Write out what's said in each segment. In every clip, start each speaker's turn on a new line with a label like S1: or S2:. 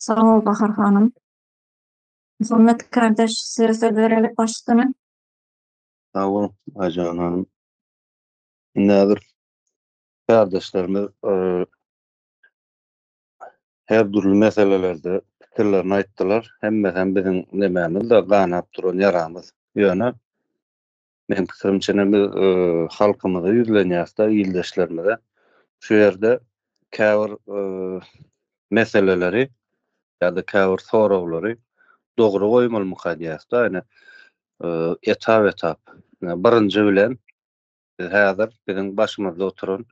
S1: Sag bol Bahar hanym. Muhammet kardeş size söz berelik başyna.
S2: Sag bol Aýjan hanym. Indi häzir kärdeşlerimiz her dürli meselelerde pikirlerini aýtdylar. Hemmesem biziň nemämiz-de ganap duran ýaramyz. Ýöne Meň pikirimçe ine biz halkymyza ýüzlenýäs-de, ildeşlerimize. Şu ýerde käbir meseleleri ýa-da käbir soraglary dogry goýmalymyka diýýäs-de, ine etap-etap. Birinji bilen biz häzir biziň başymyzda oturan,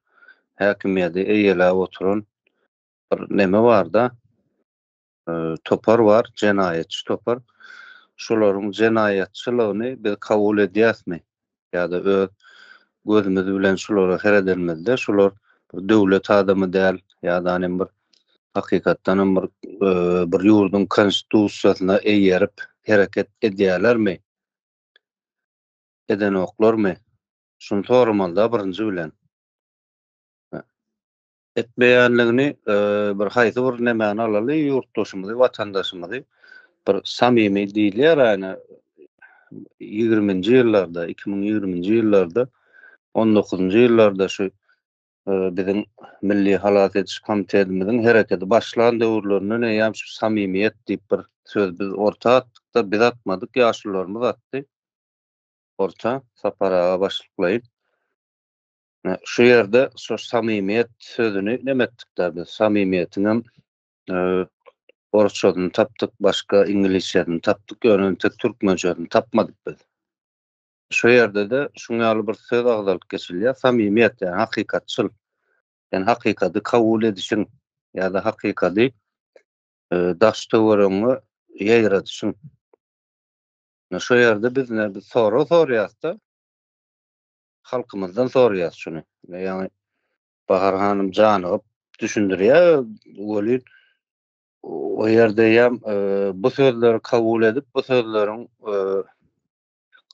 S2: häkimiýeti eýeläp oturan bir neme bar-da, topar bar, jenaýatçy topar. Şolaryň jenaýatçylygyny biz kabul edýäsmi? Ýa-da öz gözümiz bilen şulara seredenimizde şular bir döwlet adamy däl ýa-da hanym bir hakykatdan hem bir bir ýurduň konstitusiýasyna eýerip hereket edýärlermi? Edenoklarmy? Şuny soramalyda birinji bilen. Etmeýänligini bir haýsy bir nemäni alaly ýurtdaşymyzy watandaşymyzy bir samimi diýilýär ýani ýigriminji ýyllarda 2020-nji ýyllarda 19-njy ýyllarda şu biziň Milli halas ediş komitetimiziň hereketi başlan döwürlerinden eýýäm şu samimiýet diýip bir söz biz orta atdykda biz atmadyk ýaşulularymyz atdy orta Sapar aga başlyklaýyn Şu ýerde şu samimiýet sözüni neme etdik-dä biz? Samimiýetiňem orsçasyny tapdyk, başga iňlisçesini tapdyk, ýöne entek türkmençesini tapmadyk biz. Şu ýerde-de şuň ýaly bir söz agzalyp geçilýär, samimiýet, ýagny hakykatçyl. Sen hakykady kabul edişiň ýa-da hakykady daş-töweregiňe ýaýradyşyň. Şu ýerde biz ne biz sorag soraýas-da, halkymyzdan soraýas şuny. Ýagny Bahar hanym janygyp düşündirýär welin o ýerde hem e, bu sözleri kabul edip bu sözleriň e,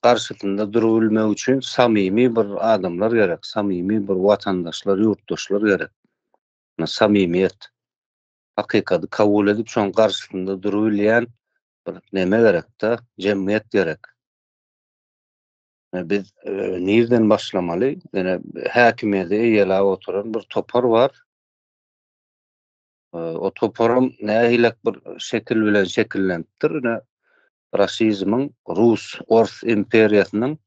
S2: garşysynda durubilmek üçin samimi bir adamlar gerek, samimi bir watandaşlar, ýurtdaşlar gerek. Samimiýet. Hakykady kabul edip şoň garşysynda durubilýän bir neme gerek-de, jemgyýet gerek. Biz nirden başlamaly? Ýöne häkimiýeti eýeläp oturan bir topar bar. O toparam nähilek bir şekil bilen şekillenipdir. Ine rasizmiň rus, ors imperiýasynyň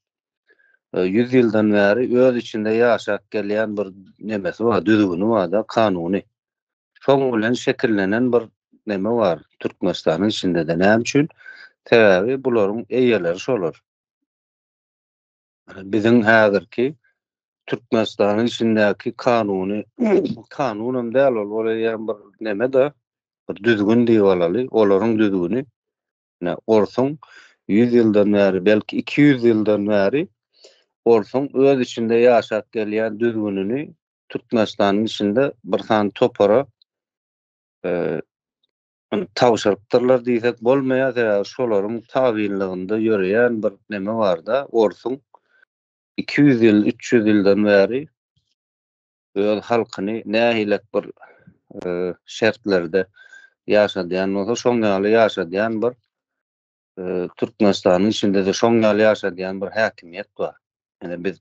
S2: 100 ýyldan bäri öz içinde ýaşap gelýän bir nemesi bar, düzgüni bar-da, kanuny. Şoň bilen şekillenen bir neme bar Türkmenistanyň içinde-de. Näme üçin? Sebäbi bularyň eýeleri şolar. Biziň häzirki Türkmenistanyň içindäki kanuny, kanunam däl ol, ol eýýäm bir neme-de, bir düzgün diýip alaly, olaryň düzgüni. Ine, orsuň 100 ýyldan bäri, belki 200 ýyldan bäri orsuň öz içinde ýaşap gelýän düzgünini Türkmenistanyň içinde bir sany topara tabşyrypdyrlar diýsek bolmaýar, sebäbi şolaryň tabynlygynda ýöreýän bir neme barda, orsuň 200 ýyl, 300 ýyldan bäri öz halkyny nähilek bir şertlerde ýaşadýan bolsa, şoň ýaly ýaşadýan bir Türkmenistanyň içinde-de şoň ýaly ýaşadýan bir häkimiýet bar. Ýöne biz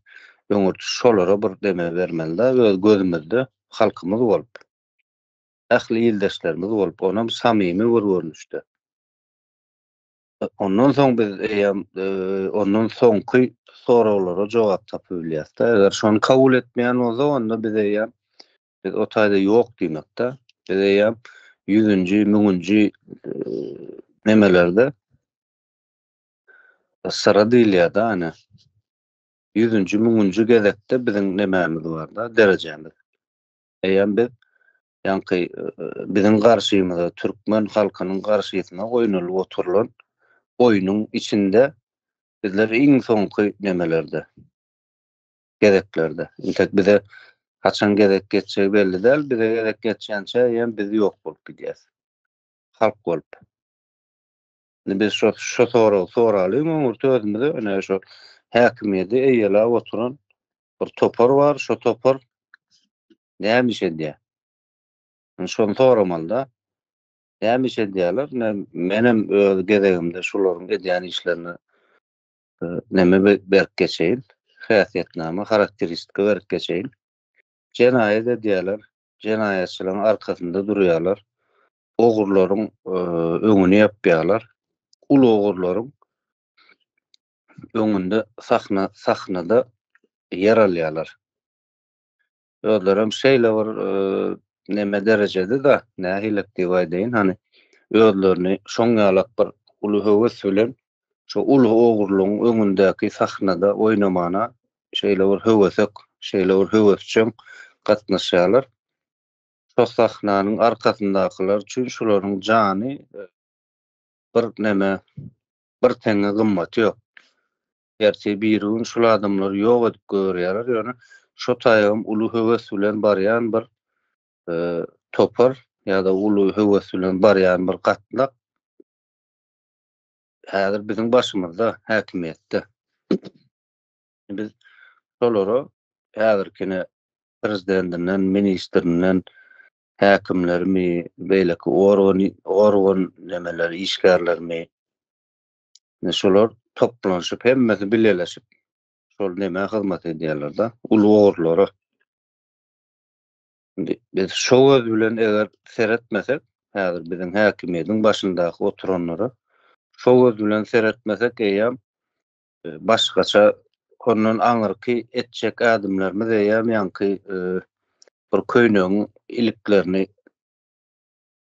S2: öňürti şolara bir deme bermeli-de, öz gözümizde halkymyz bolup. Ähli ildeşlerimiz bolup, onam samymy bir görnüşde. Ondan soň biz eýýäm ondan soňky soraglara jogap tapyp bilýäs-de. Eger şony kabul etmeýän bolsak, onda biz eýýäm biz o taýda ýok diýmek-de. Biz eýýäm ýüzünji, müňünji nemelerde syra diýilýär-de, ana. Ýüzünji, müňünji gezekde biziň nemämiz bar-da, derejämiz. Eýýäm biz ýaňky biziň garşymyza, türkmen halkynyň garşysyna oýnalyp oturylan oýnuň içinde bizler iň soňky nemelerde, gezeklerde. Entek bize haçan gezek geçjegi belli däl, bize gezek geçýänçä eýýäm biz ýok bolup gidýäs. Halk bolup. Indi biz şo şo soragy soralyň öňürti özümize, ine şo häkimiýeti eýeläp oturan bir topar bar, şo topar näme iş edýär? Indi şony soramaly-da. Näme iş edýärler? Menem öz gezegimde şularyň edýän işlerine neme berip geçeýin, häsiýetnama, harakteristika berip geçeýin. Jenaýat edýärler, jenaýatçylaryň arkasynda durýarlar, ogurlaryň öňüni ýapýarlar, uly ogurlaryň öňünde sahna sahnada ýer alýarlar. Özlerem şeýle bir neme derejede-de, nähilek diýip aýdaýyn, hany, özlerini şoň ýalak bir uly höwes bilen şo uly ogurlygyň öňündäki sahnada oýnamana şeýle bir höwesek, şeýle bir höwesjeň gatnaşýarlar. Şo sahnanyň arkasyndakylar üçin şularyň jany bir neme, bir teňňe gymmaty ýok. Ertir birigün şul adamlary ýok edip goýberýärler, ýöne şo taýagam uly höwes bilen barýan bir topar ýa-da uly höwes bilen barýan bir gatlak häzir biziň başymyzda häkimiýetde. Biz şolara häzirkine prezidentinden, ministrinden, häkimlerimi, beýleki organ organ nemeleri, işgärlerimi Ine şolar toplanyşyp hemmesi bileleşip şol nämä hyzmat edýärler-de, uly ogrulara. Indi biz şo göz bilen eger seretmesek, häzir biziň häkimiýetiň başyndaky oturanlara şo göz bilen seretmesek eýýäm e, başgaça ondan aňyrky etjek ädimlerimiz eýýäm ýaňky e, bir köýnegiň iliklerini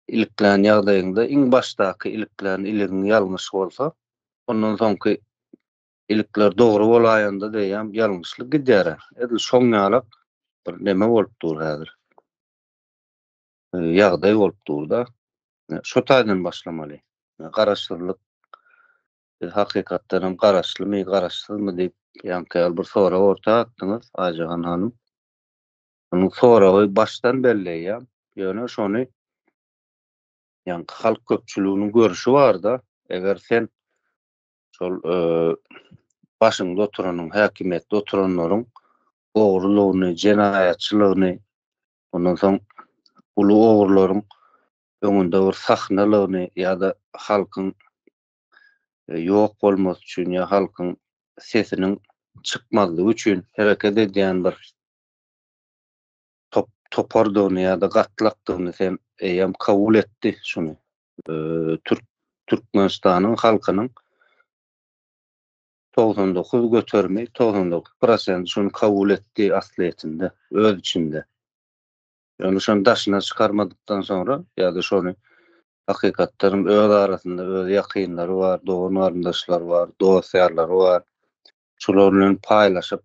S2: iliklän ýagdaýyňda iň başdaky iliklän iligiň ýalňyş bolsa, ondan soňky ilikler dogry bolaýanda deýýäm ýalňyşlyk gidýär-ä. Edil şoň ýalak bir neme bolup dur häzir. Ýagdaý bolup dur-da. Şo taýdan başlamaly. Garaşsyzlyk biz hakykatdan hem garaşlymy, garaşsyzmy diýip, ýaňky ýaly bir sorag orta atdyňyz, Aýjahan hanym. Onuň soragy başdan belleýän, ýöne şony ýaňky halk köpçüliginiň görüşi barda, eger sen şol başyňda oturanyň, häkimiýetde oturanlaryň ogrulygyny, jenaýatçylygyny, ondan soň uly ogrularyň öňünde bir sahnalygyny ýa-da halkyň ýok bolmasy üçin ýa halkyň sesiniň çykmazlygy üçin hereket edýän bir top topardygyny ýa-da gatlakdygyny sen eýýäm kabul etdi şuny. Türk Türkmenistanyň halkynyň 99 göterimi, 99 prosenti şuny kabul etdi aslyýetinde, öz içinde. Ýöne şony daşyna çykarmadykdan soňra ýa-da şony hakykatdan öz arasynda öz ýakynlary bar, dogan-garyndaşlary bar, dost-ýarlary bar. Şular bilen paýlaşyp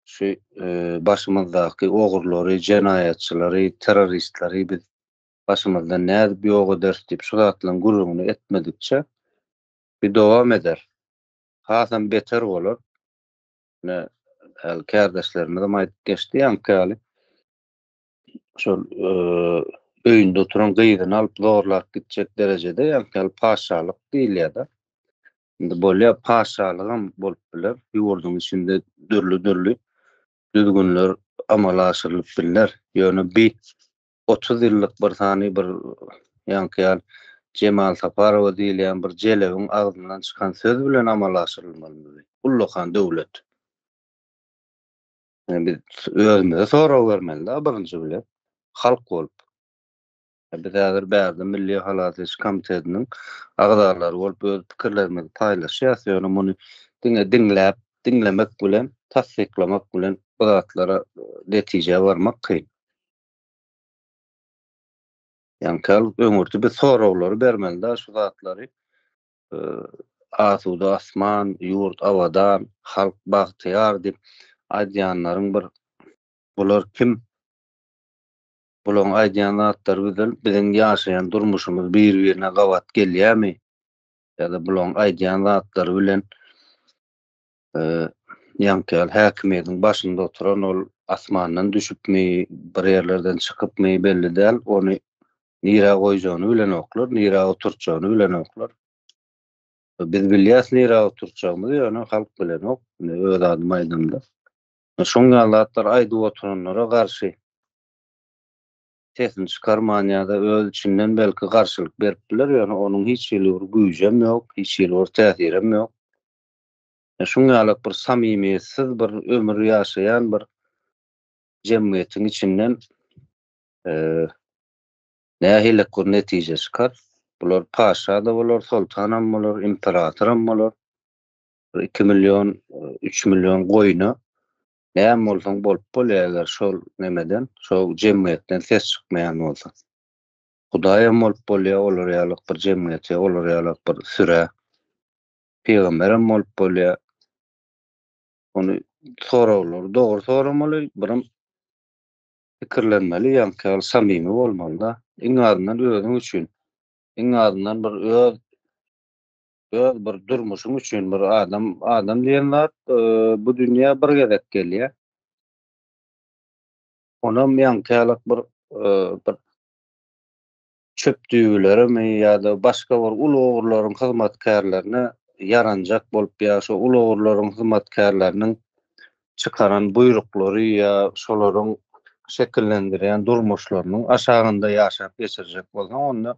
S2: şu başymyzdaky ogurlary, jenaýatçylary, terroristleri biz başymyzdan nädip ýok ederis diýip şu zatlaryň gürrüňini etmedikçe bir dowam eder. Hasam beter bolar. Ine, häli kärdeşlerimizem aýdyp geçdi ýaňky ýaly. Şol öýünde oturan gyzyny alyp zorlap gitjek derejede ýaňky ýaly paşşalyk diýilýär-de. Indi bolýar, paşşalygam bolup biler. Ýurduň içinde dürli-dürli düzgünler amala aşyrylyp bilner. Ýöne bi 30 ýyllyk bir sany bir ýaňky ýaly Jemal Saparowa diýilýän bir jelebiň agzyndan çykan söz bilen amala aşyrylmalymy bi? Ullakan döwlet. Ýani biz özümize sorag bermeli-de birinji bilen. Halk bolup. Biz häzir bärde Milli halas ediş komitetiniň agzalary bolup öz pikirlerimizi paýlaşýas, ýöne muny diňe diňläp, diňlemek bilen, tassyklamak bilen bu zatlara netijä barmak kyn. Ýaňky öňürti biz soraglary bermeli-de şu zatlary asuda asman, ýurt abadan, halk bagtyýar diýip aýdýanlaryň bir bular kim? Bularyň aýdýan zatlary bilen biziň ýaşaýan durmuşymyz bir-birine gabat gelýärmi? Ýa-da bularyň aýdýan zatlary bilen ýaňky ýaly häkimiýetiň başynda oturan ol asmandan düşüpmi, bir ýerlerden çykypmy belli däl, ony nirä goýjagyny bilenoklar, nirä oturtjagyny bilenoklar. Biz bilýäs nirä oturtjagymyzy, ýöne halk bilenok, indi öz adyma aýdamda. Şoň ýaly zatlary aýdyp oturanlara garşy. sesini çykarman ýa-da öz içinden belki garşylyk berip biler, ýöne onuň hiç hili bir güýjem ýok, hiç hili bir täsirem ýok. Şuň ýalak bir samimiýetsiz bir ömür ýaşaýan bir jemgyýetiň içinden nähilek bir netije çykar? Bular paşa-da bolar, soltanam bolar, imperatoram bolar. Bir 2 million, 3 million goýna näme bolsaň bolup bolýar eger şol nemeden, şol jemgyýetden ses çykmaýan bolsa. Hudaýam bolup bolýar olar ýalak bir jemgyýete, olar ýalak bir sürä. Pygamberem bolup bolýar. Ony soraglary dogry soramaly, birim pikirlenmeli, ýaňky ýaly samimi bolmaly-da. Iň azyndan özüň üçin, iň azyndan bir öz öz bir durmuşyň üçin bir adam adam diýen zat bu dünýä bir gezek gelýär. Onam ýaňky ýalak bir bir çöp düwüleremi ýa-da başga bir uly ogurlaryň hyzmatkärlerine ýaranjak bolup ýa şo uly ogurlaryň hyzmatkärleriniň çykaran buýruklary ýa şolaryň şekillendirýän durmuşlarynyň aşagynda ýaşap geçirjek bolsaň onda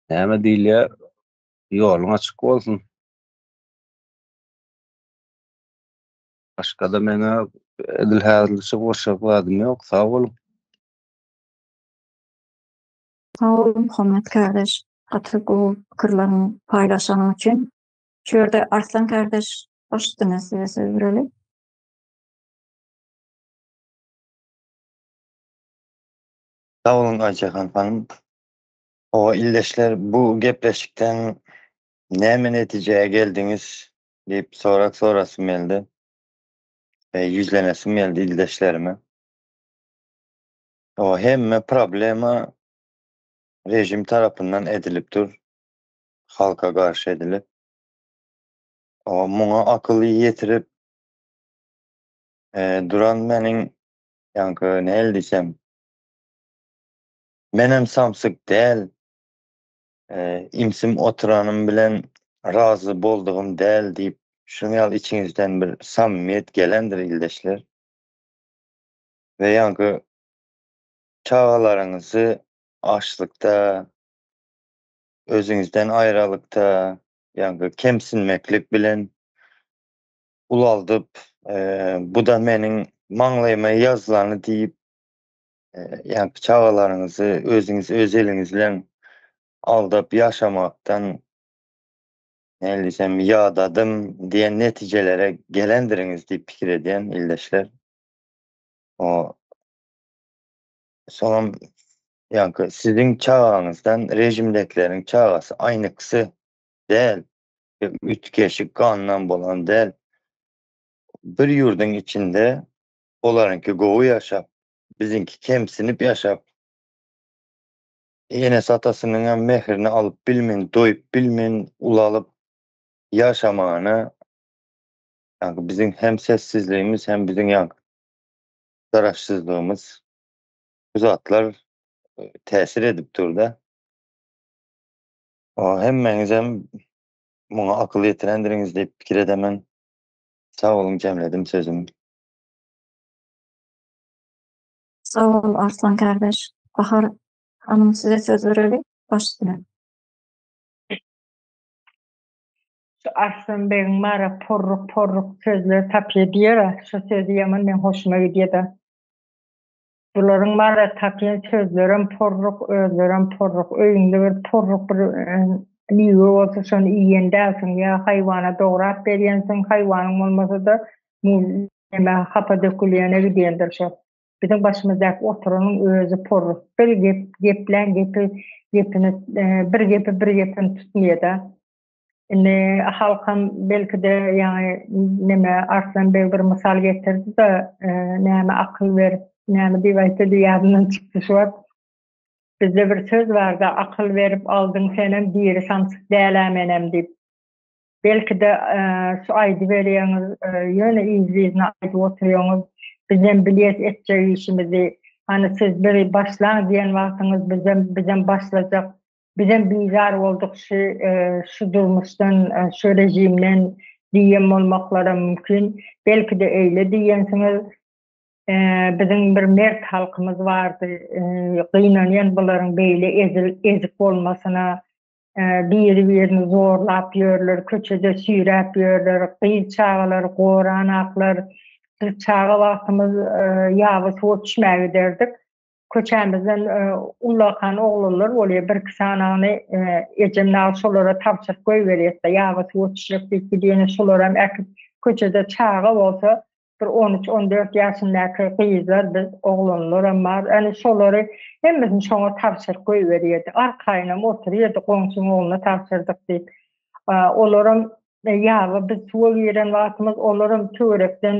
S2: näme diýilýär ýoluň açyk bolsun. Başga-da meňe edil häzirlikçe goşjak zadym ýok. Sag boluň.
S1: Sag bol Muhammet kardeş. Gaty gowy pikirleriňi paýlaşanyň üçin. Şu ýerde Arslan kardeş baş üstüne size söz bereli.
S3: Sag boluň Aýjahan hanym. Hawa ildeşler bu gepleşikden näme netijä geldiňiz diýip sorag sorasym geldi. We ýüzlenesim geldi ildeşlerime. O hemme problema rejim tarapyndan edilip dur. Halka garşy edilip. O muňa akyl ýetirip duran meniň ýaňky nähili diýsem menem samsyk däl imsim oturanym bilen razy boldugym däl diýip şunuň ýaly içiňizden bir samymyýet gelendir ildeşler. We ýaňky çagalaryňyzy açlykda, özüňizden aýralykda, ýaňky kemsinmeklik bilen ulaldyp, bu-da meniň maňlaýyma ýazylany diýip, ýaňky çagalaryňyzy özüňiz öz eliňiz bilen aldap ýaşamakdan, nähili diýsem, ýadadym diýen netijelere gelendiriňiz diýip pikir edýän ildeşler. O soňam ýaňky siziň çagaňyzdan režimdäkileriň çagasy aýnyksy däl, üýtgeşik gandan bolan däl. Bir ýurduň içinde olaryňky gowy ýaşap, biziňki kemsinip ýaşap, enesi-atasynyňam mähirini alyp bilmen, doýup bilmen ulalyp ýaşamagyna ýaňky biziň hem sessizligimiz, hem biziň ýaňky garaşsyzlygymyz bu zatlar täsir edip durda. Hemmäňizem muňa akyl ýetirendiriňiz diýip pikir edemen. Sag boluň jemledim sözümi.
S1: Sag bol Arslan kardeş. Bahar hanym size söz bereli. Baş üstüne.
S4: Şu Arslan begiň bara porruk porruk sözler tapýa diýer-ä, şo sözi ýaman meň hoşuma gidýä-de. Bularyň bara tapýan sözlerem porruk, özlerem porruk. Öýüňde bir porruk bir miwe bolsa şony iýen dälsiň ýa haýwana dograp berýänsiň, haýwanyň bolmasa-da neme hapa dökülýäne gidýändir şo. Biziň başymyzdaky oturanyň özi porruk. Bir gep geplän gepi gepini bir gepi bir gepini tutmaýa-da. Indi halkam belki-de ýaňy neme Arslan beg bir mysal getirdi-de, näme akyl berip, näme diýip aýtdy ýadymdan çykdy şu wagt. Bizde bir söz barda, akyl berip aldyň senem, diri samsyk däl-ä menem diýip. Belki-de şu aýdyberýäňiz, ýöne yzly-yzyna aýdyp oturýaňyz, bizem bilýäs etjek işimizi, hany siz bir başlaň diýen wagtyňyz bizem bizem başlajak. Bizem bizar bolduk şu şu durmuşdan, şu režimden diýen bolmaklaram mümkin. Belki-de öýle diýensiňiz. Biziň bir mert halkymyz bardy. Gynanýan bularyň beýle ezil, ezik bolmasyna. Biri-birini zorlap ýörler, köçede süýräp ýörler, gyz çagalary goranaklar. Biz çaga wagtymyz ýaba suwa düşmäge giderdik. Köçämizden ullakan oglanlar bolýar, birki sanagyny ejem dagy şolara tabşyryp goýberýär-de, ýaba suwa düşjek diýip gidýän, şolaram äkit köçede çaga bolsa bir on üç, on dört ýaşyndaky gyzlar biz, oglanlaram bar. Ýani şolary hemmesini şoňa tabşyryp goýberýärdi. Arkaýynam oturýardy, goňşyň ogluna tabşyrdyk diýip. Olaram ýaba biz suwa giren wagtymyz olaram töwerekden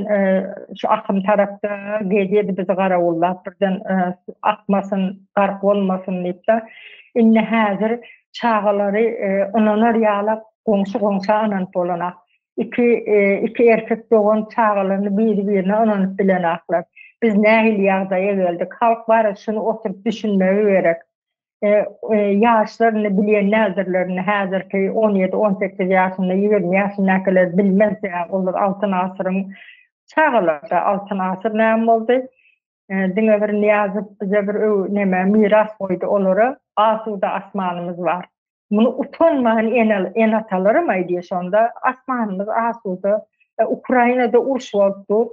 S4: şu akym tarapda gezýärdi bizi garawullap birden akmasyn, gark bolmasyn diýip-de. Indi häzir çagalary ynanar ýalak goňşy goňşa ynanyp bolanak. Iki iki erkek dogan çagalaryny biri-birine ynanyp bilenaklar. Biz nähili ýagdaýa geldik? Halk bara şuny oturyp düşünmegi gerek. Ýaşlar indi bilýän däldirler indi häzirki 17, 18 ýaşynda, 20 ýaşyndakylar bilmez ýa olar Altyn asyryň çagalary. Altyn asyr näme boldy? Diňe bir Nyýazow bize bir öw neme miras goýdy olara asuda asmanymyz bar. Muny utanman ene ene-atalaram aýdýar şonda asmanymyz asuda. Ukrainada uruş bolup dur.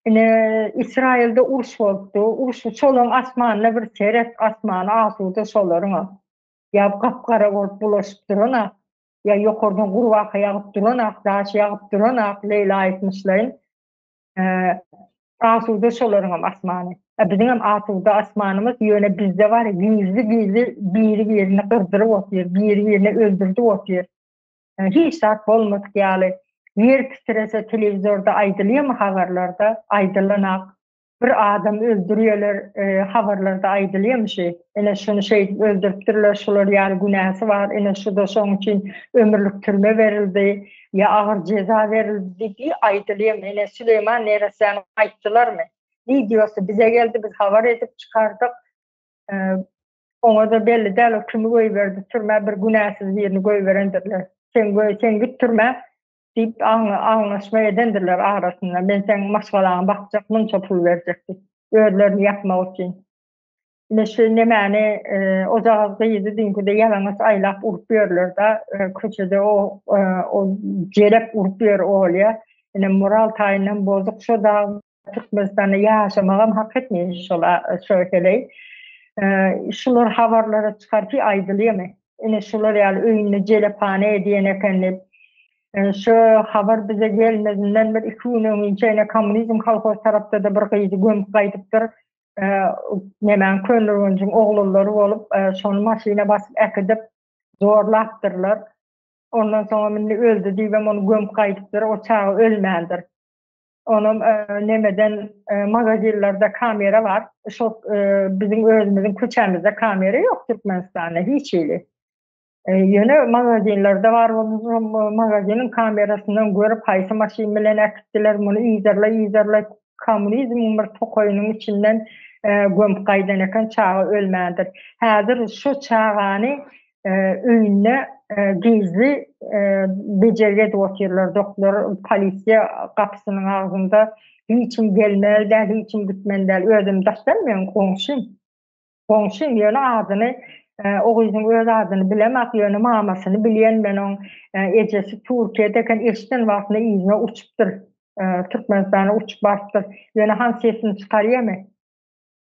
S4: Ine Israilde uruş bolup dur. Uruş şolaryň asmanyna bir seret asmany asuda şolaryňam. Ýa gap-gara bolup bulaşyp duran-a, ýa ýokardan gurbaka ýagyp duran-ak, daş ýagyp duran-ak Leýla aýtmyşlaýyn. Asuda şolaryňam asmany. A biziňem asuda asmanymyz, ýöne bizde bar gizli-gizli biri-birini gyrdyryp otyr, biri-birini öldürdip otyr. Hiç zat bolmadyk ýaly. Ýer titrese telewizorda aýdylýarmy habarlarda? Aýdylanak. Bir adam öldürýärler, habarlarda aýdylýarmy şi? Ine şuny şeýdip öldüripdirler, şular ýaly günäsi bar, ine şuda şoň üçin ömürlik türme berildi, ýa agyr jeza berildi diýip aýdylýarmy? Ine Süleýman neressäni aýtdylarmy? Wideosy bize geldi, biz habar edip çykardyk. Oňa-da belli däl, o kimi goýberdi türmä, bir günäsiz birini goýberendirler. Sen goý, sen git türmä diýip aňlaşma edendirler arasynda. Men seň maşgalaňy bakjak, munça pul berjek diýip. Özlerini ýapmak üçin. Ine şu nemäni ojagaz gyzy düýnküde ýalaňaç aýlap urup ýörler-de, köçede o o jelep urup ýör Olýa. Ine moral taýyndan bozuk şo dag Türkmenistanda ýaşamagam hak etmeýär şol şo heleý. Şular habarlara çykarty aýdylýamy? Ine şular ýaly öýünde jelephana edýän eken diýip. Şu habar bize gelmezinden bir iki gün öňinçä ine kommunizm kolhoz tarapda-da bir gyzy gömüp gaýdypdyr. Nemäň Köneürgenjiň oglanlary bolup, şony maşyna basyp äkidip zorlapdyrlar. Ondan soňam indi öldi diýibem ony gömüp gaýdypdyr. O çaga ölmändir. Onam nemeden magazinlerde kamera bar. Şo biziň özümiziň köçämizde kamera ýok Türkmenistanda hiç hili. Ýöne magazinlerde bar bolsa magaziniň kamerasyndan görüp haýsy maşyn bilen äkitdiler muny yzarlaý yzarlaý kommunizmiň bir tokaýynyň içinden gömüp gaýdan eken çaga ölmändir. Häzir şu çagany öýünde gizli bejergi edip otyrlar doktor polisiýa gapysynyň agzynda hiç kim gelmeli däl hiç kim gitmeli däl özüm daşdan meň goňşym goňşym ýöne adyny o gyzyň öz adyny bilemok ýöne mamasyny bilýän men oň ejesi Türkiýede eken eşiden wagtynda yzyna uçupdyr Türkmenistana uçup barypdyr ýöne han sesini çykarýamy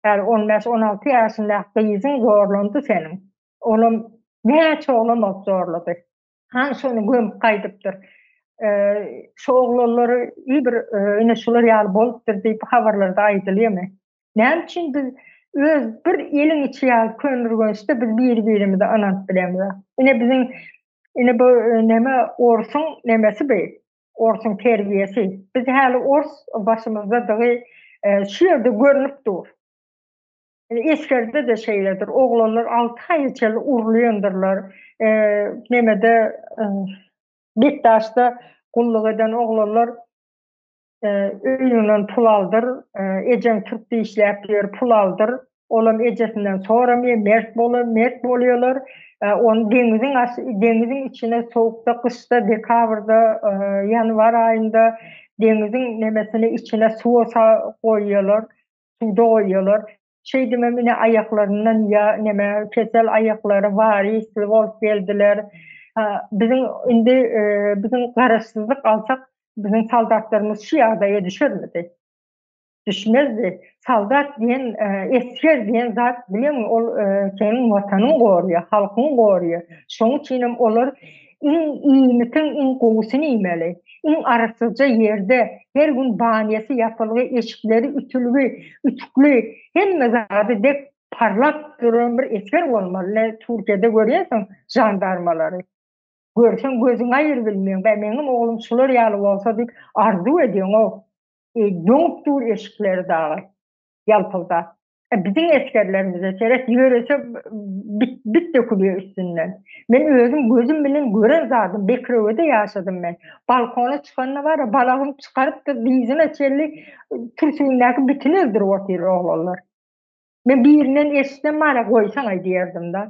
S4: Häli on bäş, on alty ýaşyndaky gyzyň zorlandy seniň. Olam näçe oglan bolup zorlady. Han şony gömüp gaýdypdyr. Şu oglanlary i bir ine şular ýaly bolupdyr diýip habarlarda aýdylýarmy? Näme üçin biz öz bir eliň içi ýaly Köneürgençde biz biri-birimize ynanyp bilemizok. Ine biziň ine bu neme orsuň nemesi bi. Orsuň terbiýesi. Biz häli ors başymyzdadygy şu ýerde görnüp dur. Esgerde-de şeýledir. Oglanlar 6 aýa çenli urulýandyrlar. Nemede Bekdaşda gulluk eden oglanlar öýünden pul aldyr, ejeň türkde işläp ýör, pul aldyr. Olam ejesinden soramaýar, mert bolan, mert bolýarlar. Ony deňiziň deňiziň içine sowukda, gyşda, dekabrda, ýanwar aýynda deňiziň nemesine içine suwa goýýarlar. Suwda goýýarlar. Şeýdibem ine aýaklaryndan ýa neme kesel aýaklary warisli bolup geldiler. Biziň indi biziň garaşsyzlyk alsak biziň soldatlarymyz şu ýagdaýa düşermidi? Düşmezdi. Soldat diýen esger diýen zat bileňmi ol seniň watanyňy goraýar, halkyňy goraýar. Şonuň üçinem olar iň iýmitiň iň gowusyny iýmeli. Iň arassaja ýerde her gün banýasy ýapylgy, eşikleri ütülgi, ütükli, hemme zady dek parlap duran bir esger bolmaly. Ine Türkiýede görýänsiň žandarmalary. Görseň gözüňi aýyrybilmeýäň. Bä meňem oglum şular ýaly bolsa diýip arzuw edýäň-ow. Doňup dur eşikleri dagy ýalpyldap. Biziň esgerlerimize seret, ýörese bit, bit dökülýär üstünden. Men özüm gözüm bilen gören zadym, Bekirewede ýaşadym men. Balkona çykanda bar-a, balagyny çykarypdyr, dyzyna çenli türsügindäki bitini öldürip otyr oglanlar. Men birinden eşitsem bar-a, goýsaň-aý diýerdim-de.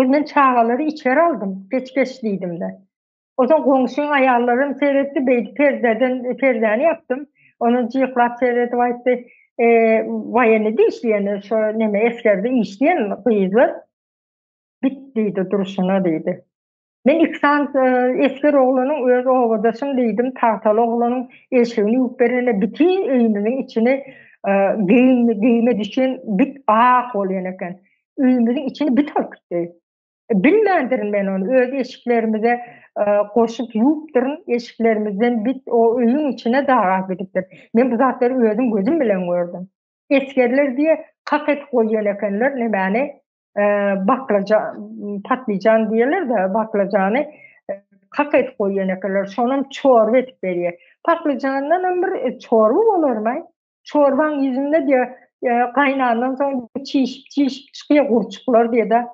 S4: Men çagalary içeri aldym, geç-geç diýdim-de. Onsoň goňşyň aýallaram seretdi, beýdip perdeden perdäni ýapdym. Ondan jyklap seredip aýtdy, e, waýenide işleýän, şo neme esgerde işleýän gyzlar bit diýdi durşuna diýdi. Men iki sany e, esger oglanyň öz obadaşym diýdim, tagtaly oglanyň eşigini ýuwup berende bütin öýümiziň içini e, geýim geýime düşen bit ak bolýan eken. Öýümiziň içini bit alyp gitdi. Bilmändirin men ony. Öz eşiklerimize goşup ýuwupdyryn. Eşiklerimizden bit o öýüň içine dagap gidipdir. Men bu zatlary özüm gözüm bilen gördüm. Esgerler diýe kak edip goýýan ekenler nemäni baklaja patlyjan diýerler-de baklajany kak edip goýýan ekenler. Şonam çorba edip berýär. Patlyjandanam bir çorba bolarmy? Çorbaň ýüzünde diýe gaýnandan soň çişip çişip çykýar gurçuklar diýe-de.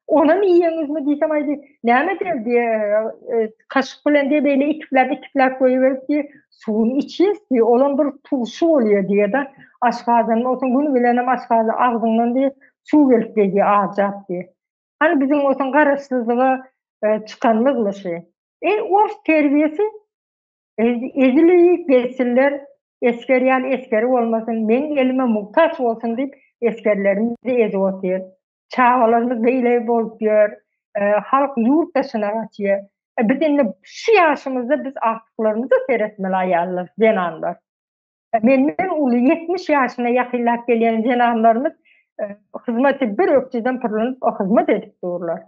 S4: Onam iýeňizmi diýsem aýdy, näme diýer diýe, kaşyk bilen diýe beýle itikläp itikläp goýberip diýe, suwuny içýäs diýe, olam bir turşy bolýar diýe-de. Aşgazan bolsa gün bilenem aşgazan agzyňdan diýe suw gelip gelýär ajap diýe. Hany biziň bolsa garaşsyzlyga çykanymyzmy şy? E, ors terbiýesi Ezilip gezsinler, esger ýaly esgeri bolmasyn, meň elime muhtaç bolsun diýip, esgerlerimizi ezip otyr. Çagalarymyz beýle bolup ýör, halk ýurt daşyna gaçýar. Biz indi şu ýaşymyzda biz agtyklarymyza seretmeli aýallar, zenanlar. Menden uly 70 ýaşyna ýakynlap gelýän zenanlarymyz hyzmaty bir ökjeden pyrlanyp hyzmat edip durlar.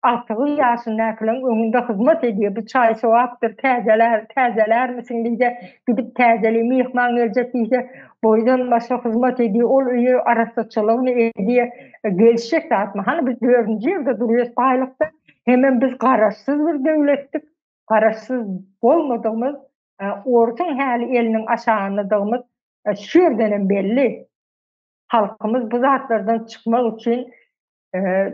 S4: Agtygy ýaşyndakylaryň öňünde hyzmat edýär. Bu çaý sowapdyr, täzelär, täzelärmisiň diýse, gidip täzeleý, myhman geljek diýse, boýdan başa hyzmat edýär. Ol öýe arassaçylygyny edýär. Gelişjek zatmy? Hany biz dördünji ýylda durýas baýlykda, hemem biz garaşsyz bir döwletdik. Garaşsyz bolmadygymyz, orsuň häli eliniň aşagyndadygymyz şu ýerdenem belli. Halkymyz bu zatlardan çykmak üçin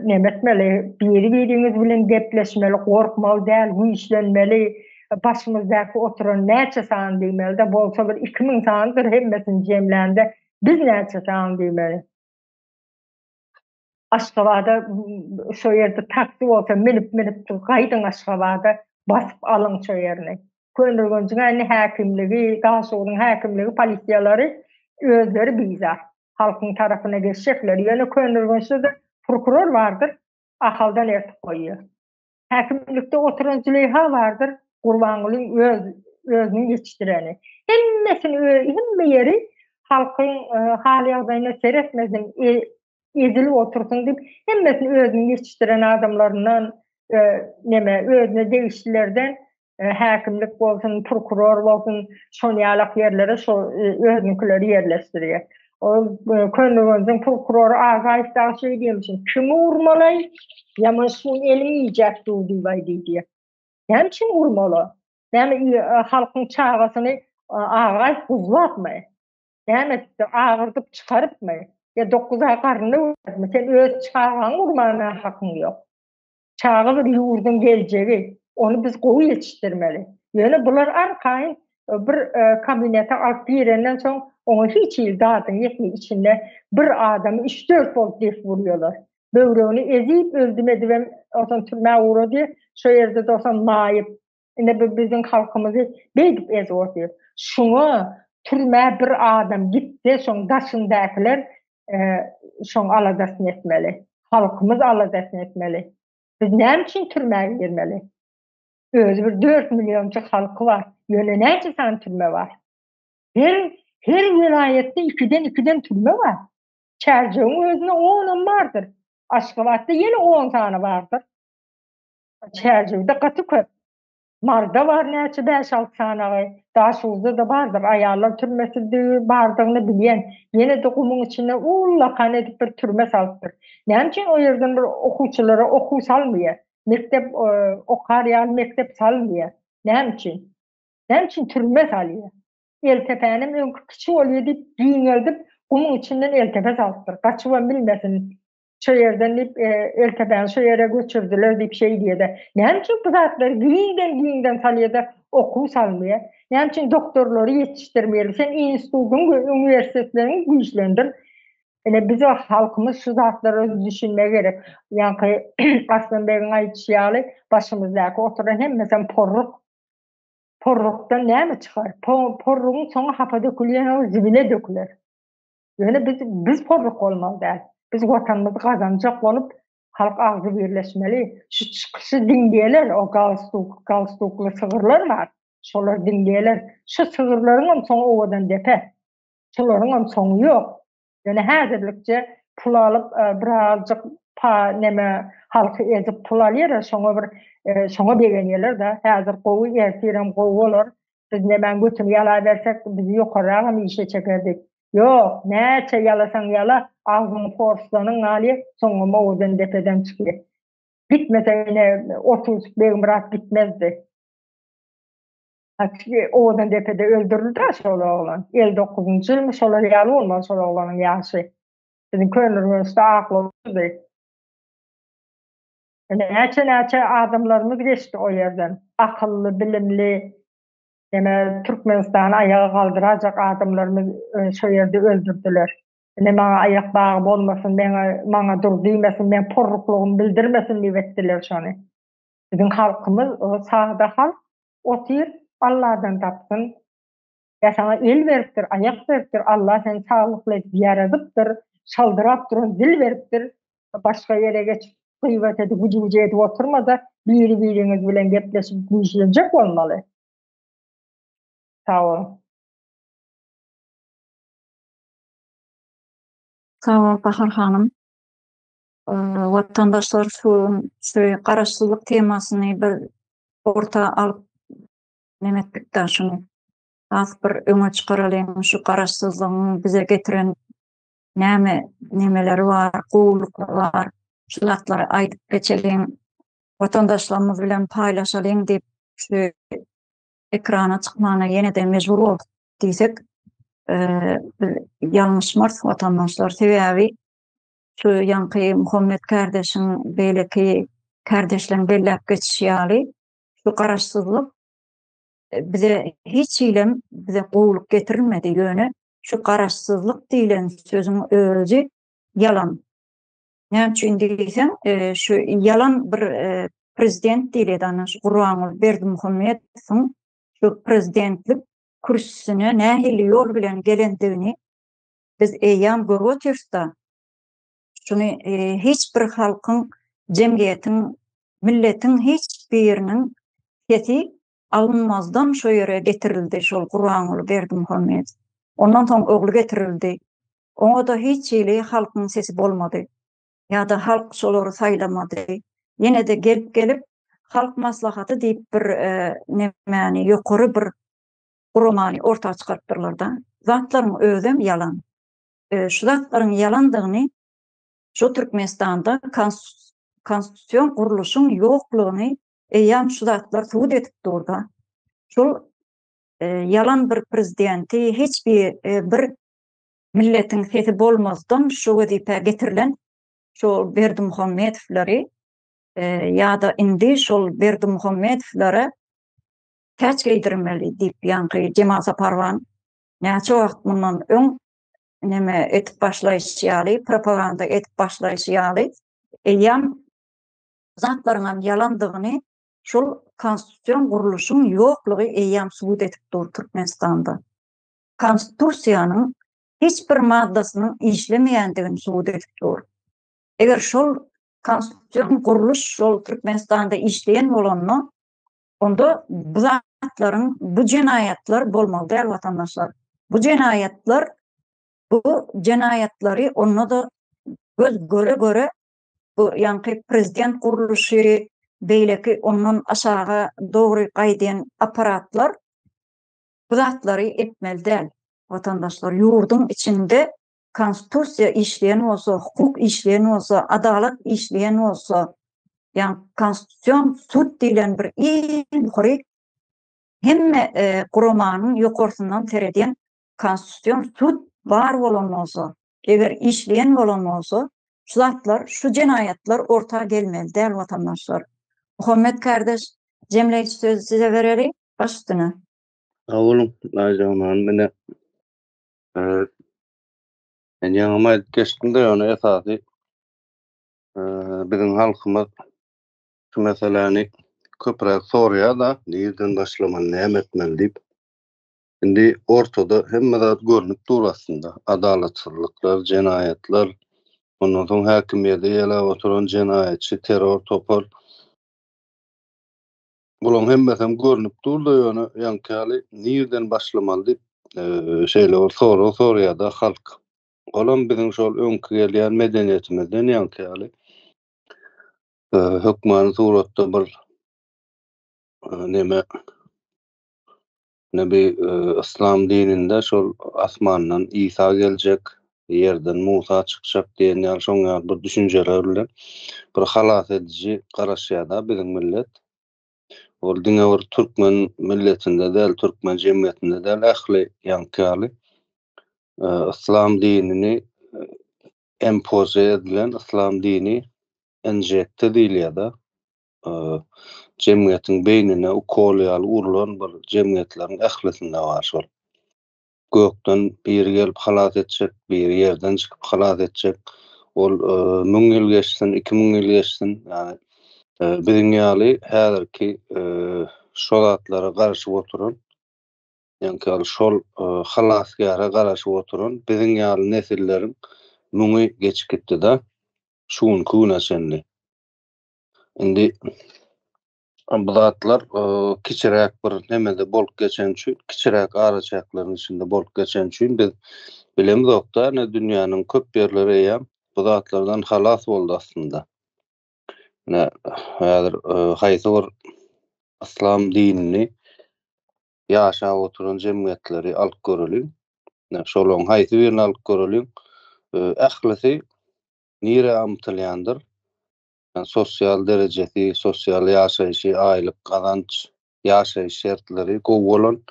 S4: neme etmeli, biri-biriňiz bilen gepleşmeli, gorkmaly däl, güýçlenmeli, başymyzdaky oturan näçe sany diýmeli-de, bolsa bir 2000 sanydyr hemmesini jemlände, biz näçe sany diýmeli. Aşgabada şo ýerde taksi bolsa münüp-münüp dur, gaýdyň Aşgabada, basyp alyň şo ýerini. Köneürgenjiň indi häkimligi, Daşoguzyň häkimligi, polisiýalary özleri bizar. Halkyň tarapyna geçjekler. Ýöne Köneürgençde-de prokuror bardyr, Ahaldan ertip goýýar. Häkimlikde oturan Züleýha bardyr, Gurbangulyň öz özüniň ýetişdireni. Hemmesini hemme ýeri halkyň e, hal-ýagdaýyna seretmezden e, ezilip otursyn diýip, hemmesini özüniň ýetişdiren adamlaryndan, e, neme, özüne degişlilerden häkimlik bolsun, prokuror bolsun, şon ýalak ýerlere şo özüniňkileri ýerleşdirýär. Ol Köneürgenjiň prokurory Agaýew dagy şeý diýmişin, kimi urmalaý, ýaman şuň elin iýjek dur diýip aýdy diýýär. Näme üçin urmaly? Näme halkyň çagasyny Agaýew guzlapmy? Näme etdi? Agyrdyp çykarypmy? Ýa 9 aý garnynda göteripmi? Sen öz çagaňy urmana hakyň ýok. Çaga bir ýurduň geljegi, ony biz gowy ýetişdirmeli. Ýöne bular arkaýyn bir kabinete alyp girenden soň oňa hiç hili zadyň ýetmeýär, içinde bir adamy üç-dört bolup dep urýarlar. Böwregini ezip öldüm edibem onsoň türmä ugradýar, şo ýerde-de onsoň maýyp. Ine bu biziň halkymyzy beýdip ezip otyr. Şuňa. Türmä bir adam gitse şoň daşyndakylar şoň aladasyny etmeli. Halkymyz aladasyny etmeli. Biz näme üçin türmä girmeli? Özi bir 4 millionjyk halky bar. Ýöne näçe sany türme bar? Her her welaýatda ikiden ikiden türme bar. Çärjewiň özünde onam bardyr. Aşgabatda ýene 10 sany bardyr. Çärjewde gaty köp. Marda bar näçe bäş-alty sanagy, Daşoguzda-da bardyr, aýallar türmesi bardygyny bilýän. Ýene-de gumuň içinde ullakan edip bir türme salypdyr. Näme üçin o ýerden bir okuwçylara okuw salmaýar? Mekdep okar ýaly mekdep salmaýar. Näme üçin? Näme üçin türme salýar? Eltepänem öňki kiçi bolýar diýip giňeldip gumuň içinden eltepe salypdyr. Gaçybam bilmesin Şo ýerden diýip, Eltepäni şo ýere göçürdiler diýip şeý diýýär-de. Näme üçin bu zatlary giňden-giňden salýar-da, okuw salmaýar? Näme üçin doktorlary ýetişdirmeýär? Sen institutyň we uniwersitetleriňi güýçlendir. Ine biz halkymyz şu zatlara düşünmegi gerek. Ýaňky Arslan begiň aýdyşy ýaly, başymyzdaky oturan hemmesem porruk. Porrukdan näme çykar? Porrugyň soňy hapa dökülýän zibile döküler. Ýöne biz biz porruk bolmaly däl. Biz watanymyzy gazanjak bolup halk agzybirleşmeli. Şu çykyşy diňleýärler, o galstuk, galstukly sygyrlar bar. Şolar diňleýärler. Şu sygyrlaryňam soňy owadan depe. Şolaryňam soňy ýok. Ýöne häzirlikçe pul alyp e, birazjyk pa neme halky ezip pul alýar, şoňa bir e, şoňa begenýärler-de. Häzir gowy, ertirem gowy bolar. Biz nemäň götüni ýalabersek, bizi ýokarragam işe çeker diýip. Ýok, näçe ýalasaň ýala, agzyňy porslanyň galýar, soňam owadan depeden çykýar. Gitmese ine Otuz Begmyrat gitmezdi. Owadan depede öldürildi-ä şol oglan. 59-njy ýylmy şolar ýaly bolmaly şol oglanyň ýaşy. Biziň Köneürgençde aklawçydy. Näçe-näçe adamlarymyz geçdi o ýerden. Akylly, bilimli, ýene Türkmenistany aýaga galdyrajak adamlarymyz şo ýerde öldürdiler. Ine maňa aýak bagy bolmasyn, meňe maňa dur diýmesin, meň porruklygymy bildirmesin diýip etdiler şony. Biziň halkymyz sada halk, otyr, Alladan tapsyn. Ýa saňa el beripdir, aýak beripdir, Allah seni saglykly edip ýaradypdyr, şaldyrap duran dil beripdir. Başga ýere geçip gybat edip, güjü-güjü edip oturma-da, biri-biriňiz bilen gepleşip güýçlenjek bolmaly. Sag boluň.
S1: Sag bol Bahar hanym. Watandaşlar şu şu garaşsyzlyk temasyny bir orta alyp neme etdik-de şuny has bir öňe çykaralyň şu garaşsyzlygyň bize getiren näme nemeleri bar, gowulyklary bar, şu zatlary aýdyp geçeliň, watandaşlarymyz bilen paýlaşalyň diýip şu ekrana çykmana ýene-de mejbur bolduk diýsek, biz ýalňyşmarys watandaşlar. Sebäbi şu ýaňky Muhammet kardeşiň beýleki kardeşleriň belläp geçişi ýaly şu garaşsyzlyk bize hiç hilem bize gowulyk getirmedi ýöne şu garaşsyzlyk diýlen sözüň özi ýalan. Näme üçin diýseň, e, şu ýalan bir e, prezident diýilýär ana şu Gurbanguly Berdimuhamedowyň şu prezidentlik kürsüsine nähili ýol bilen gelendigini biz eýýäm görüp otyrys-da. Şuny e, hiç bir halkyň, jemgyýetiň, milletiň hiç biriniň sesi alynmazdan şo ýere getirildi şol Gurbanguly Berdimuhamedow. Ondan soň ogly getirildi. Oňa-da hiç hili halkyň sesi bolmady. Ýa-da halk şolary saýlamady. Ýene-de gelip-gelip Halk maslahaty diýip bir e, nemäni ýokary bir guramany orta çykarypdyrlar-da. Zatlaryň özem ýalan. E, şu zatlaryň ýalandygyny şu Türkmenistanda konstitusion gurluşyň ýoklugyny eýýäm şu zatlar subut edip dur-da. Şol e, ýalan bir prezidenti hiç bir e, bir milletiň sesi bolmazdan şu wezipä getirilen şu Berdimuhamedowlary e, ýa-da indi şol Berdimuhamedowlere täç geýdirmeli diýip ýaňky Jemal Saparwan näçe wagt mundan öň neme edip başlaýşy ýaly, propaganda edip başlaýşy ýaly, eýýäm zatlaryňam ýalandygyny şol konstitusion gurluşyň ýoklugy eýýäm subut edip dur Türkmenistanda. Konstitusiýanyň hiç bir maddasynyň işlemeýändigini subut edip dur. Eger şol konstitusion gurluş şol Türkmenistanda işleýän bolanda, onda bu zatlaryň, bu jenaýatlar bolmaly däl watandaşlar. Bu jenaýatlar, bu jenaýatlary onda-da göz göre-göre bu ýaňky prezident gurluşy, beýleki ondan aşaga dogry gaýdýan apparatlar bu zatlary etmeli däl. Watandaşlar, ýurduň içinde konstitusiýa işleýän bolsa, hukuk işleýän bolsa, adalat işleýän bolsa, ýagny konstitusion sud diýlen bir iň ýokary hemme e, guramanyň ýokarsyndan seredýän konstitusion sud bar bolan bolsa, eger işleýän bolan bolsa, şu zatlar, şu jenaýatlar orta gelmeli däl watandaşlar. Muhammet kardeş, jemleýji sözi size bereli, baş üstüne.
S2: Sag boluň, Aýjan hanym. Ine, men ýaňam aýdyp geçdim-de, ýöne esasy biziň halkymyz şu meseläni köpräk soraýar-da, nirden başlamaly, näme etmeli diýip. Indi ortada hemme zat görnüp dur aslynda. Adalatsyzlyklar, jenaýatlar, ondan soň häkimiýeti eýeläp oturan jenaýatçy, terror topar. Bularyň hemmesem görnüp dur-da, ýöne ýaňky ýaly nirden başlamaly diýip, şeýle bir sorag soraýar-da halk. Olam biziň şol öňki gelýän medeniýetimizden ýaňky ýaly hökmany suratda bir neme ne bir yslam dininde şol asmandan Isa geljek, ýerden Musa çykjak diýen ýaly şoň ýaly bir düşünjeler bilen bir halas ediji garaşýar-da biziň millet. Ol diňe bir türkmen milletinde däl, türkmen jemgyýetinde däl, ähli ýaňky ýaly yslam dinini empoze edilen yslam dini enjekte diýilýär-de. Jemgyýetiň beýnine ukol ýaly urlan bir jemgyýetleriň ählisinde bar şol. Gökden biri gelip halas etjek, biri ýerden çykyp halas etjek. Ol müň ýyl geçsin, 2000 ýyl geçsin, ýagny biziň ýaly häzirki şo zatlara garaşyp oturan, ýagny şol halasgäre garaşyp oturan biziň ýaly nesilleriň müňi geçip gitdi-de, şu günki güne çenli. Indi bu zatlar kiçiräk bir nemede bolup geçen üçin, kiçiräk araçäkleriň içinde bolup geçen üçin biz bilemzok-da, ine dünýäniň köp ýerleri eýýäm bu zatlardan halas boldy aslynda. Ine häzir haýsy bir yslam dinini ýaşap oturan jemgyýetleri alyp göreliň. Ine şolaryň haýsy birini alyp göreliň, ählisi nirä ymtylýandyr? Sosial derejesi, sosial ýaşaýşy, aýlyk gazanç, ýaşaýyş şertleri gowy bolan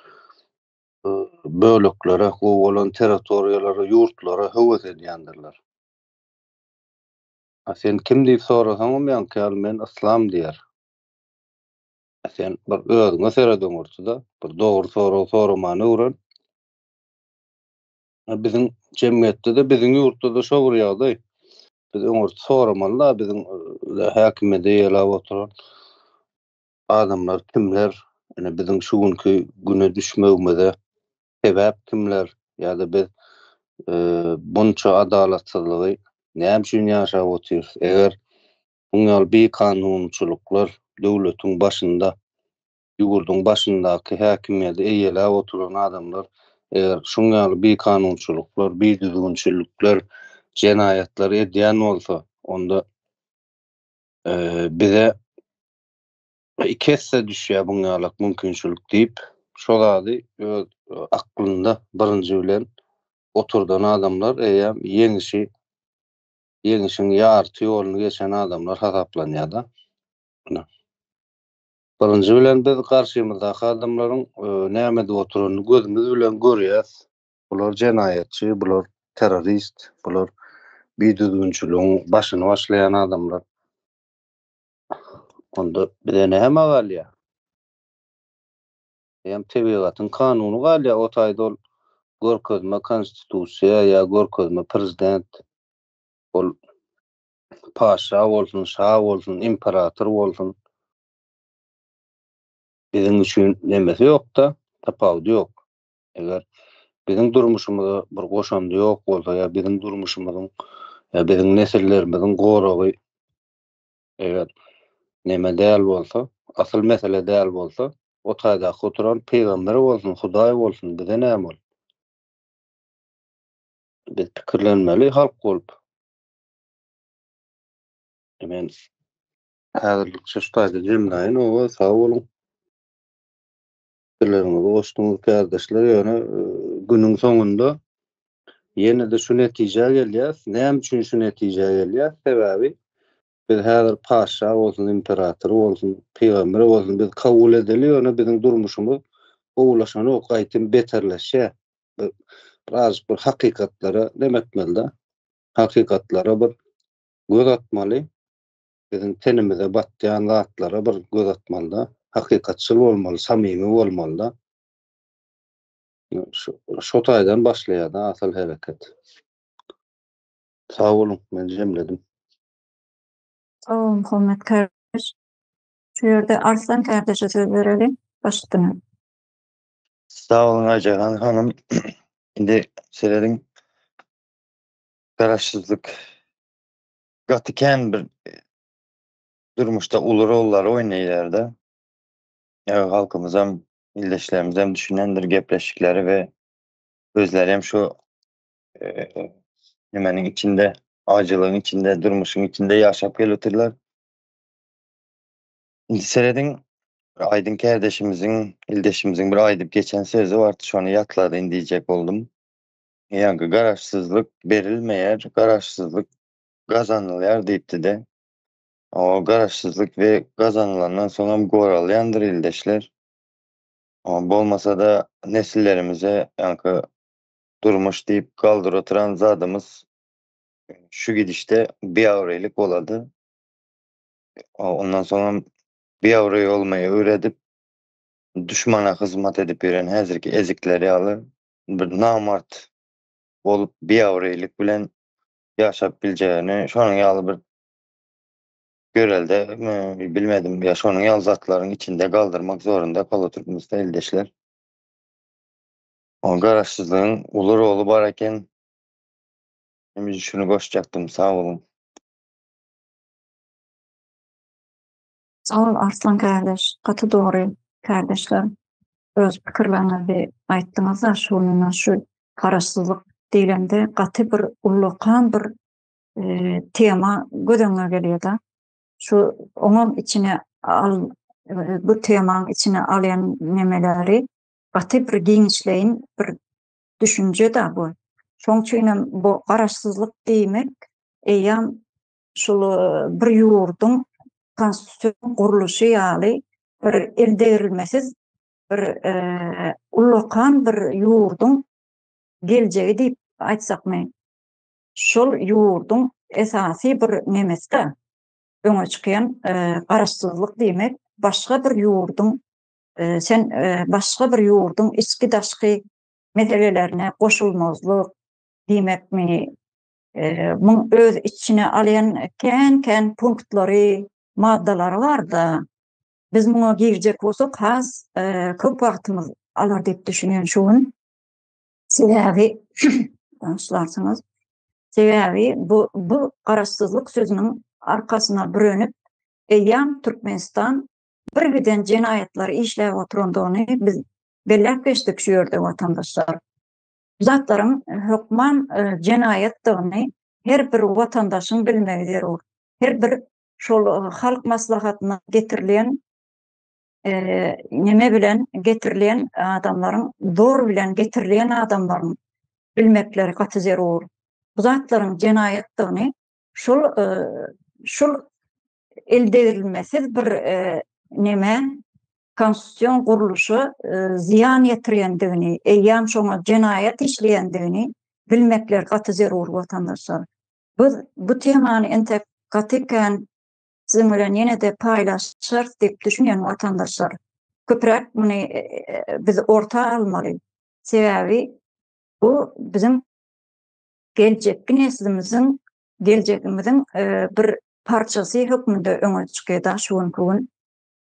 S2: böleklere, gowy bolan territoriýalara, ýurtlara höwes edýändirler. A sen kim diýip sorasaňam ýaňky ýaly men yslam diýer. A sen bir özüňe seret öňürti-de, bir dogry sorag soramany öwren. Biziň jemgyýetde-de, biziň ýurtda-da şo bir ýagdaý. Biz öňürti soramaly-da, biziň häkimiýeti eýeläp oturan adamlar kimler? Ine biziň şu günki güne düşmegimize sebäp kimler? Ýa-da biz bunça adalatsyzlygy näme üçin ýaşap otyrys? Eger muň ýaly bikanunçylyklar döwletiň başynda ýurduň başyndaky häkimiýeti eýeläp oturan adamlar eger şuň ýaly bikanunçylyklar, bidüzgünçilikler, jenaýatlar edýän bolsa, onda bize iki esse düşýär buň ýalak mümkinçilik diýip, şo zady öz aklynda birinji bilen oturdan adamlar eýýäm ýeňişi, ýeňişiň ýarty ýoluny geçen adamlar hasaplanýar-da. Birinji bilen biz garşymyzdaky adamlaryň näme edip oturanyny gözümiz bilen görýäs. Bular jenaýatçy, bular terrorist, bular bidüzgünçiligiň başyny başlaýan adamlar. Onda bize näme galýar? Hem tebigatyň kanuny galýar, o taýda ol görkezme konstitusiýa ýa görkezme prezident. Ol paşa bolsun, şa bolsun, imperator bolsun biziň üçin nemesi ýok-da, tapawudy ýok. Eger Biziň durmuşymyza bir goşandy ýok bolsa ýa biziň durmuşymyzyň ýa biziň nesillerimiziň goragy eger neme däl bolsa, asyl mesele däl bolsa, o taýdaky oturan pygamber bolsun, hudaý bolsun, bize näme ol? Biz pikirlenmeli halk bolup. Men häzirlikçe şu taýda jemläýin oba, sag boluň. Pikirleriňizi goşduňyz kärdeşler, ýöne e, günüň soňunda ýene-de şu netijä gelýäs. Näme üçin şu netijä gelýäs? Sebäbi biz häzir paşa bolsun, imperator bolsun, pygamber bolsun biz kabul edeli, ýöne biziň durmuşymyz gowulaşanok, gaýtym beterleşýär. Birazjyk bir hakykatlara neme etmeli-de, hakykatlara bir göz atmaly. Biziň tenimize batýan zatlara bir göz atmaly-da, hakykatçyl bolmaly, samymy bolmaly-da. Şu, şo taýdan başlaýar-da asyl hereket. Sag boluň, men jemledim.
S1: Sag bol Muhammet kardeş. Şu ýerde Arslan kardeşe söz bereli. Başdyna.
S3: Sag boluň Aýjahan hanym. Indi serediň Garaşsyzlyk gaty kän bir durmuşda uly rollary oýnaýar-da. Ýa halkymyzam, ildeşlerimizem düşünendir gepleşikleri we özleri hem şu nimeniň içinde, ajylygyň içinde, durmuşyň içinde ýaşap gelip otyrlar. Indi serediň, Aýdyň kärdeşimiziň, ildeşimiziň bir aýdyp geçen sözi bardy, şony ýatladyn diýjek boldum. Ýaňky garaşsyzlyk berilmeýär, garaşsyzlyk gazanylýar diýipdi-de. O garaşsyzlyk we gazanylandan soňam goralýandyr ildeşler. Bolmasa-da nesillerimize ýaňky durmuş diýip galdyr oturan zadymyz şu gidişde biabraýlyk bolady. Ondan soňam biabraý bolmaýy öwredip, duşmana hyzmat edip ýören häzirki ezikler ýaly bir namart bolup biabraýlyk bilen ýaşap biljegini şonuň ýaly bir görelde bilmedim ýa şonuň ýaly zatlaryň içinde galdyrmak zorunda kalyp oturupmyzda ildeşler. O garaşsyzlygyň uly roly bar eken. Men şuny goşjakdym. Sag boluň.
S1: Sag bol Arslan kardeş. Gaty dogry kardeşler. Öz pikirleriňizi aýtdyňyz-da şu şu garaşsyzlyk diýlende gaty bir ullakan bir e, tema göz öňüne gelýär-de. Şu oňam içine al e, bu temaň içine alýan nemeleri gaty bir giňişleýin bir düşünje-de bu. Şoň üçin hem bu garaşsyzlyk diýmek eýýäm şul e, bir ýurduň konstitusion gurluşy ýaly bir eldegrilmesiz bir e, ullakan bir ýurduň geljegi diýip aýtsakmy, şol ýurduň esasy bir nemesi-de öňe çykýan e, garaşsyzlyk diýmek başga bir ýurduň e, sen e, başga bir ýurduň içki daşky meselelerine goşulmazlyk diýmekmi e, muň öz içine alýan kän-kän punktlary, maddalary bar-da. Biz muňa girjek bolsak has e, köp wagtymyz alar diýip düşünýän şu gün. Sebäbi bagyşlarsyňyz. Sebäbi bu bu garaşsyzlyk sözüniň arkasyna bürenip eýýäm Türkmenistan bir giden jenaýatlary işläp oturandygyny biz belläp geçdik şu ýerde watandaşlar. Bu zatlaryň hökman e, jenaýatdygyny her bir watandaşyň bilmegi zerur. Her bir şol e, halk maslahatyna getirilen e, neme bilen getirilen adamlaryň zor bilen getirilen adamlaryň bilmekleri gaty zerur. Bu zatlaryň jenaýatdygyny şol e, şol eldegrilmesiz bir e, neme konstitusion gurluşa e, zyýan ýetirýändigini, eýýäm şoňa jenaýat işleýändigini bilmekleri gaty zerur watandaşlar. Biz bu temany entek gaty kän siziň bilen ýene-de paýlaşarys diýip düşünýän watandaşlar. Köpräk muny e, e, biz orta almaly. Sebäbi bu biziň geljekki neslimiziň geljegimiziň e, bir parçasy hökmünde öňe çykýar da şu günki gün.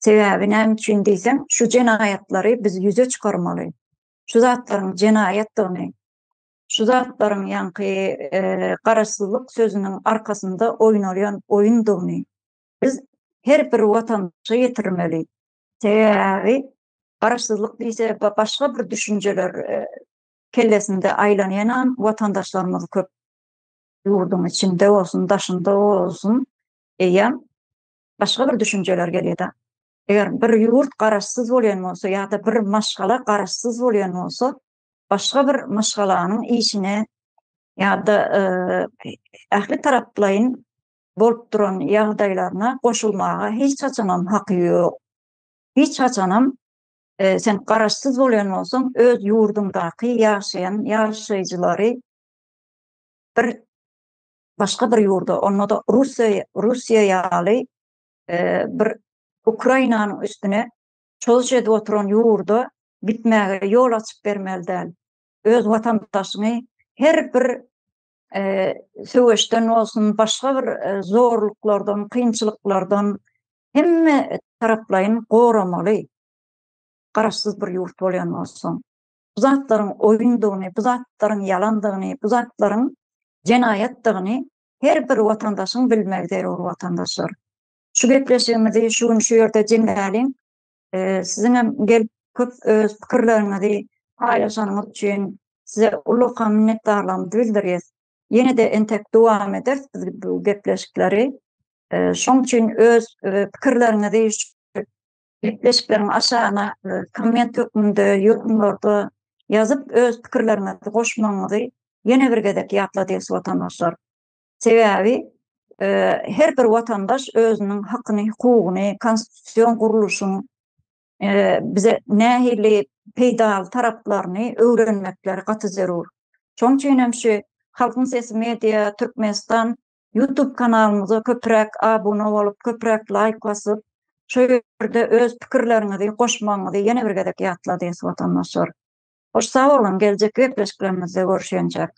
S1: Sebäbi näme üçin diýseň, şu jenaýatlary biz ýüze çykarmaly. Şu zatlaryň jenaýatdygyny, şu zatlaryň ýaňky garaşsyzlyk sözüniň arkasynda oýnalýan oýundygyny biz her bir watandaşa ýetirmeli. Sebäbi garaşsyzlyk diýse başga bir düşünjeler kellesinde aýlanýan watandaşlarymyz köp. Ýurduň içinde bolsun, daşynda bolsun, eýýäm başga bir düşünjeler gelýär. Eger bir ýurt garaşsyz bolýan bolsa ýa-da bir maşgala garaşsyz bolýan bolsa, başga bir maşgalanyň işine ýa-da ähli taraplaýyn bolup duran ýagdaýlaryna goşulmaga hiç haçanam haky ýok. Hiç haçanam sen garaşsyz bolýan bolsaň, öz ýurduňdaky ýaşaýan ýaşaýjylary bir başga bir ýurda, onda-da Russiýa, Russiýa ýaly bir Ukrainanyň üstüne çozuş edip oturan ýurda gitmäge ýol açyp bermeli däl. Öz watandaşyňy her bir söweşden bolsun, başga bir zorluklardan, kynçylyklardan hemme taraplaýyn goramaly. Garaşsyz bir ýurt bolýan bolsaň. Bu zatlaryň oýundygyny, bu zatlaryň ýalandygyny, bu zatlaryň jenaýatdygyny her bir watandaşyň bilmegi zerur watandaşlar. Şu gepleşigimizi şu gün şu ýerde jemläliň. Siziň hem gelip köp öz pikirleriňizi paýlaşanyňyz üçin size ullakan minnetdarlygymyzy bildirýäs. Ýene-de entek dowam ederis biz bu gepleşikleri. Şoň üçin öz pikirleriňizi şu gepleşikleriň aşagyna komment hökmünde ýorumlarda ýazyp öz pikirleriňizi goşmagyňyzy ýene bir gezek ýatladýas watandaşlar. Sebäbi her bir watandaş özüniň hakyny, hukugyny, konstitusion gurluşyň bize nähili peýdaly taraplaryny öwrenmekleri gaty zerur. Şonuň üçin hem şu Halkyň Sesi Media Türkmenistan YouTube kanalymyza köpräk abuna bolup, köpräk laýk basyp, şu ýerde öz pikirleriňizi goşmagyňyzy ýene bir gezek ýatladýas watandaşlar. Hoş sag boluň, geljekki gepleşiklerimizde görüşýänçäk.